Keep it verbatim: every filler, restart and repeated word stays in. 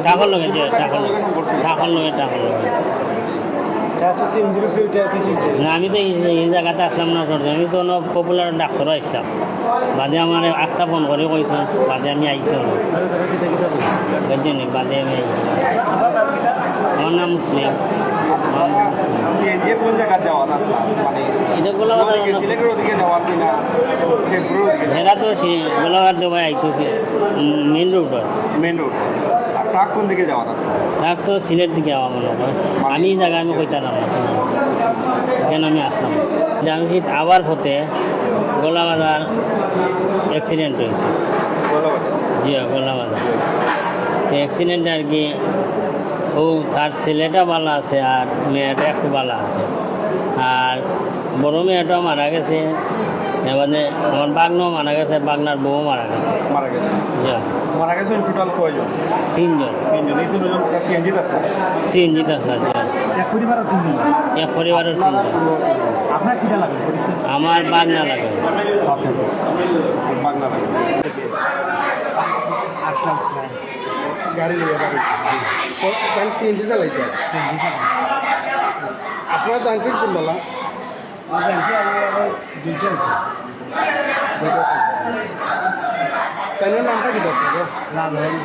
টাকর লগে, যে টাকর লগে, টাকর লগে, টাকর লগে। না, আমি তো এই, এই জাগাত আছলাম না, সরকার। আমি তো অন্য পপুলার ডাক্তারও আইছলাম। বাদে আমার আখতা ফোন করি কইছে, বাদে আমি আইছি অনো। বুঝছইন নি? বাদে আমি আইছি। আমার নাম মুসলিম। আমার নাম মুসলিম। সিএনজি কোন জাগাত যাওয়াত? মানে, এটা গোলাবাজার। সিলেটের ওদিকে যাওয়াত কিনা? হেরা তো সে গোলাঘাট দেওয়া আইতো, মেইন রোড। Main road. আর ট্রাক কোন দিকে যাওয়াত? ট্রাক তো সিলেট দিকে আওয়া মনে হয়। আমি এই জাগা আমি কইতাম না। এখানে আমি আছলাম। জামশেদ আবার পথে গোলাবাজার অ্যাক্সিডেন্ট অইছে। গোলাবাজার? জি, গোলাবাজার। তো অ্যাক্সিডেন্ট আর কি, ও তার ছেলেটা ভালা আছে আর মেয়েটা একটু ভালা আছে। আর বড় মেয়েটা মারা গেছে, এর বাদে আমার ভাগনাও মারা গেছে, ভাগনার বউ মারা গেছে। মারা গেছে? জি। মারা গেছে টোটাল কয়জন? তিনজন। তিনজন। এই তিনজন সিএনজিত আছে? সিএনজিত আছে, জি। এক পরিবারর তিনজন? এক পরিবারর তিনজন। আপনার কিটা লাগে পরিচয়? আমার ভাগনা লাগে। আপনার ভাগনা লাগে। আচ্ছা, আচ্ছা। গাড়ি লইয়া গাড়ি। তো, তাই সিএনজি চালাইতে? সিএনজি চালাই। আপনার জানছেন কোন বেলা? জানছি, আমি আবার দুইটা আছে। দুইটা আছে। তাই নামটা কি দরকার? লাল হরি।